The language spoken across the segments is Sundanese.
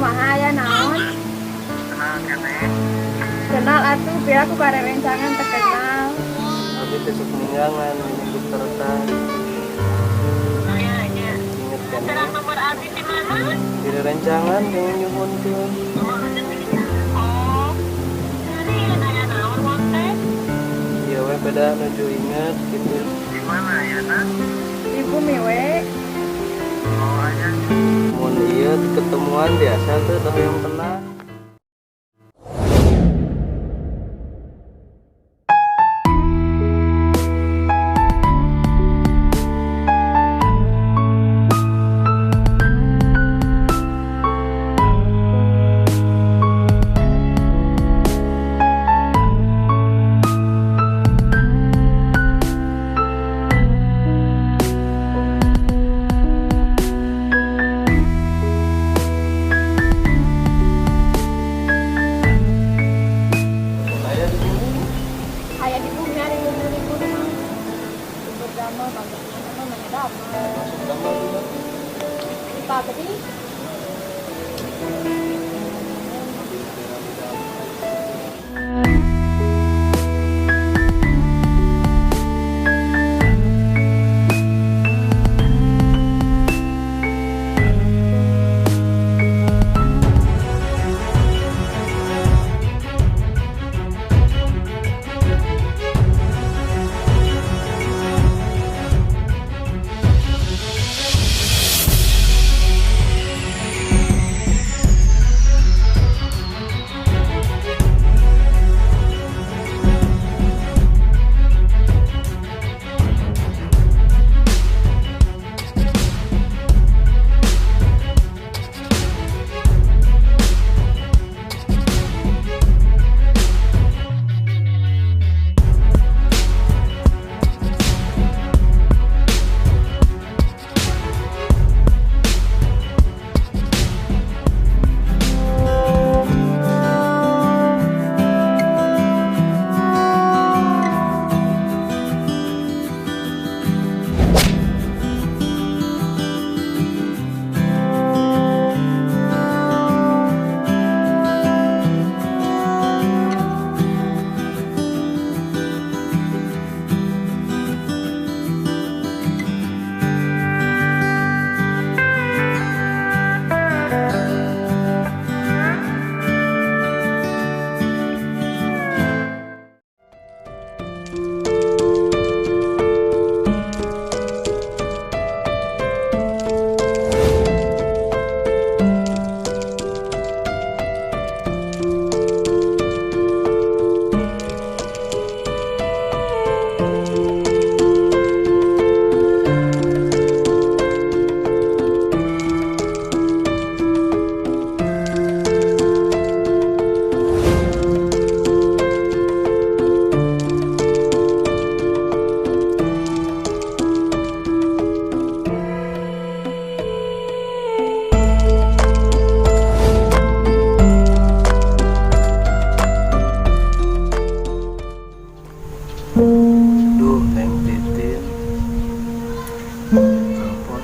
Kumaha, aya naon? Kenal keneh? Kenal atuh, piraku karerencangan teu kenal. Abi teh sok ninggangan menyebut kertas. Inget keneh? Tidak rencangan yang nyuhunkeun. Iya we, beda nuju inget gitu. Di mana ya, Nak? Di bumi we. Mun ieu ketemuan biasa tuh tah yang tenang. Aya di bumi. Aya di bumi, ari bumi libur mah. Libur damel bagus mana mah damel. Masuk damel juga. Di pabrik. Abi teh di damel. Duh, Neng Titin. Telepon.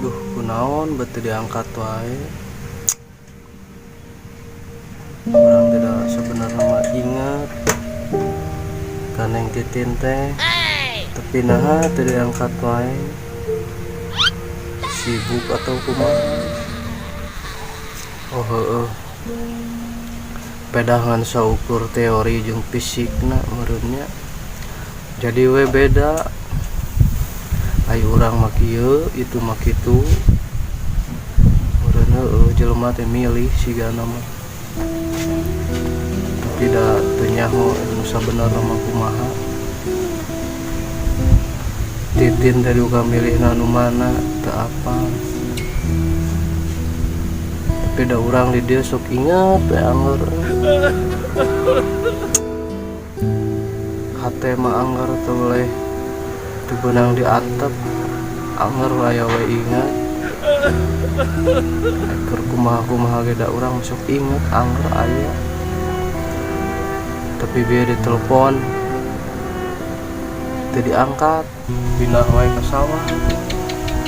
Duh, kunaon bet teu diangkat wae. Urang tidak sebenarnya mah ingat ka Neng Titin teh. Tapi naha teu diangkat wae. Sibuk atau kumaha? Oh heeh. Pedah ngan saukur teori jeung fisikna meureun nya. Jadi we beda. Ai urang mah kieu, itu mah kitu. Meureun heueuh jelema teh milih sigana mah. Tapi da teu nyaho nu sabenerna mah kumaha. Titin tadi duka milih nu mana teu apa, tapi da urang di dieu sok inget we angger hate mah, angger teu boleh teu beunang di atep, angger aya we inget. Keur kumaha-kumaha ge da urang sok inget angger aya, tapi biar ditelepon teu diangkat, pindah wae ka sawah,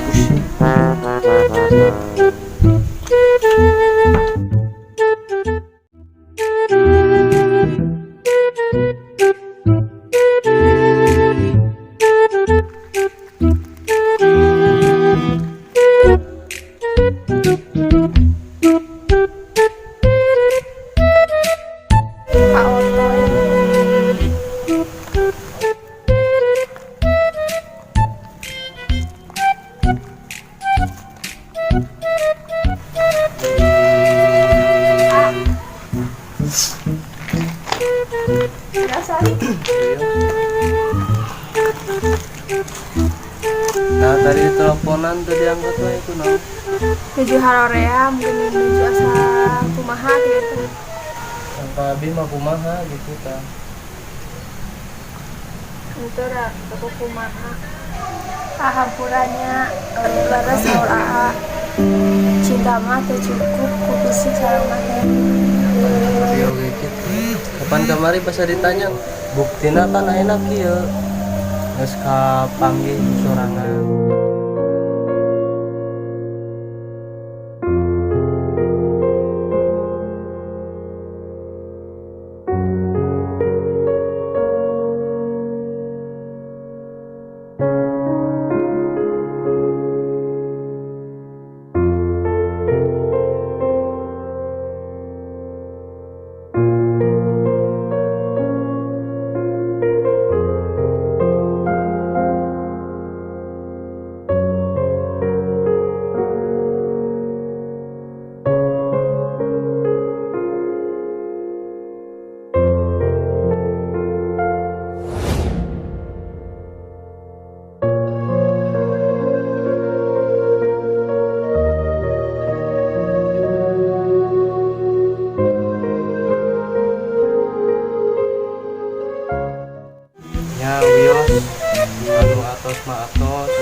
pusing. Pak Oto. Ah. Biasa sih. Nah, tadi teleponan tadi diangkat wae, ku naon? Nuju haroream geuning, nuju asa kumaha gitu. Sangka abi mah kumaha gitu tah. Itu da teu kumaha. Ah, hampura nya, leres saur Aa. Cinta mah teu cukup ku fisik sareng materi. Tapi oge kitu. Kapan kamari pas ditanya, buktina kan ayeuna kieu. Geus kapanggih sorangan. Nya wios, anu atos mah atos.